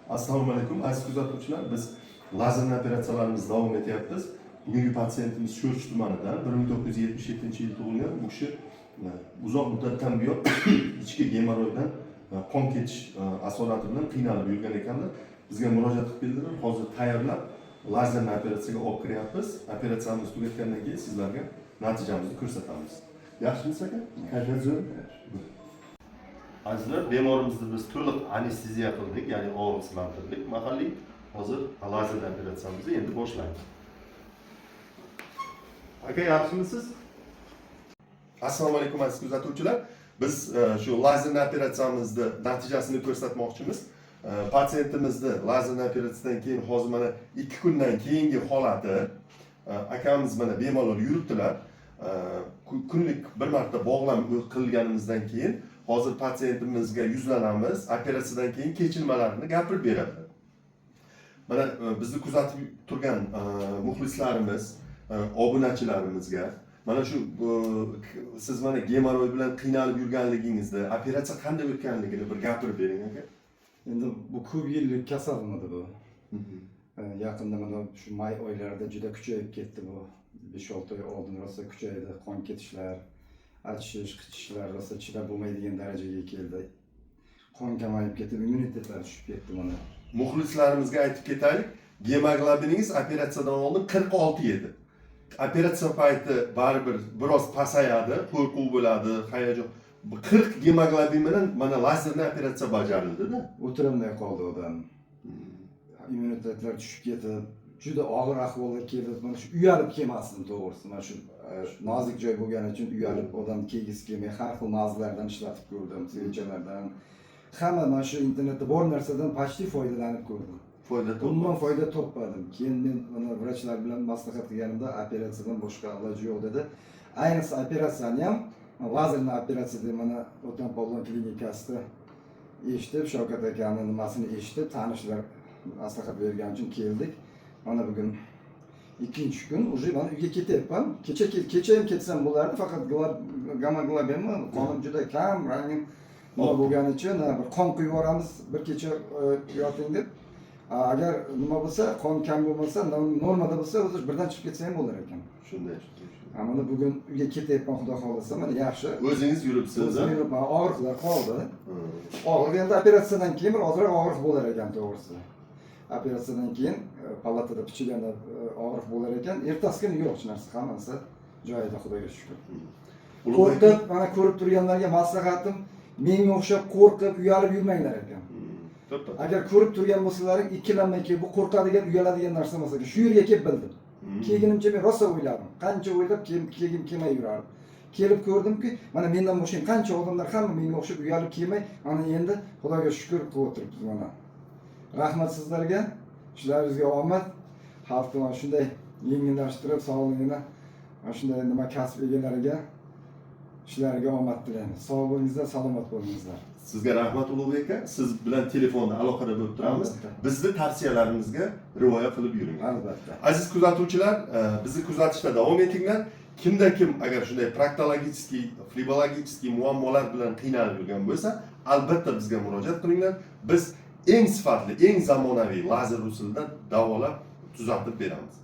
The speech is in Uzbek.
Assalomu alaykum, aziz kuzatuvchilar. Biz lazerli operatsiyalarimizni davom etyapmiz. Bugungi patsientimiz Sho'rchi tumanidan, 1977 yil tug'ilgan. Bu kishi uzoq muddatdan buyon ichki gemoroydan qon ketish asorati bilan qiynalib yurgan ekanlar. Bizga murojaat qilib keldilar. Hozir tayyorlab, lazerli operatsiyaga olib kiryapmiz. Operatsiyamiz tugatgandan keyin sizlarga natijamizni ko'rsatamiz. Yaxshimisiz, aka? Kayfiyat zo'r? Azizlar, bemorimizni biz to'liq anesteziya qildik, ya'ni og'riqsizlantirdik mahalliy. Hozir lazerli operatsiyamizni endi boshlaymiz. Aka, yaxshimisiz? Assalomu alaykum, aziz kuzatuvchilar. Biz shu lazerli operatsiyamizni natijasini ko'rsatmoqchimiz. Patsientimizni lazerli operatsiyadan keyin hozir mana 2 kundan keyingi holati. Akamiz mana bemalol yuribdilar. Kunlik bir marta bog'lam qilganimizdan keyin hozir patsientimizga yuzlanamiz, operatsiyadan keyin kechinmalarini gapirib beradilar. Mana bizni kuzatib turgan muxlislarimiz, obunachilarimizga mana shu siz mana gemoroy bilan qiynalib yurganligingizni, operatsiya qanday o'tganligini bir gapirib bering, aka. Endi bu ko'p yillik kasallim edi bu. Yaqinda mana shu may oylarida juda kuchayib ketdi bu. 5-6 oy oldin rosa kuchaydi. Qon ketishlar, achishish, qichishlar rosa chidab bo'lmaydigan darajaga keldi. Qon kamayib ketib, immunitetlar tushib ketdi mana. Muxlislarimizga aytib ketaylik, gemoglobiningiz operatsiyadan oldin 46 edi. Operatsiya payti baribir biroz pasayadi, qo'rquv bo'ladi, hayajon. Bu 40 gemoglobin bilan mana lazerli operatsiya bajarildida. O'tirolmay qoldi odam. Immunitetlar tushib ketib, juda og'ir ahvolda keldi. Mana shu uyalib kelmasdim to'g'risi. Mana shu nozik joy bo'lgani uchun uyalib odam kelgisi kelmay, har xil мазь lardan ishlatib ko'rdim, свеча lardan. Hamma mana shu internetda bor narsadan почти foydalanib ko'rdim. Foyda Umuman foyda topmadim. Keyin men mana vrachlar bilan maslahat qilganimda, operatsiyadan boshqa iloji yo'q dedi. Ayniqsa operatsiyani ham lazerli operatsiya deb mana O'tan polvon klinikasida eshitib, Shavkat akani nimasini eshitib, tanishlar maslahat bergani uchun keldik. Mana bugun ikkinchi kun, уже mana uyga ketyapman. Kecha ham ketsam bo'lardi, faqat gemoglobinmi, qonim juda kam, rangim nima bo'lgani uchun ha, bir qon quyib yuboramiz, bir kecha yoting deb. Agar nima bo'lsa, qon kam bo'lmasa, normada bo'lsa, o'zi birdan chiqib ketsa ham bo'lar ekan. Shunday. Mana bugun uyga ketyapman, xudo xohlasa, mana yaxshi. O'zingiz yuribsiz, O'zim a? yuribman, og'riqlar qoldi. Og'riq endi operatsiyadan keyin bir ozroq og'riq bo'lar ekan to'g'risi. Operatsiyadan keyin palatada pichilganda og'riq bo'lar ekan. Ertasi kuni yo'q hech narsa, hammasi joyida, xudoga shukur. Ulug'bek- Qo'rqib, mana ko'rib turganlarga maslahatim, menga o'xshab qo'rqib, uyalib yurmanglar ekan. To'ppa. Agar ko'rib turgan bo'lsalaring, ikkilanmay kelib, bu qo'rqadigan, uyaladigan narsa emas ekan. Shu yerga kelib bildim. Kelgunimcha men rosa o'yladim. Qancha o'ylab kelgim kelmay yurardim. Kelib ko'rdimki, mana mendan boshqa qancha odamlar hamma menga o'xshab uyalib kelmay, mana endi xudoga shukur qilib o'tiribmiz mana. Rahmat sizlarga. Ishlaringizga omad. Xalqni mana shunday yengillashtirib, sog'lig'ini mana shunday nima kasb egalariga ishlariga omad tilaymiz. Sog' bo'lingizlar, salomat bo'lingizlar. Sizga rahmat, Ulug'bek aka. Siz bilan telefonda aloqada bo'lib turamiz. Albatta. Bizni tavsiyalarimizga rioya qilib yuring. Albatta. Aziz kuzatuvchilar, bizni kuzatishda davom etinglar. Kimda kim agar shunday проктологический, флебологический muammolar bilan qiynalib yurgan bo'lsa, albatta bizga murojaat qilinglar. Biz eng sifatli, eng zamonaviy lazer usulida davolab, tuzatib beramiz.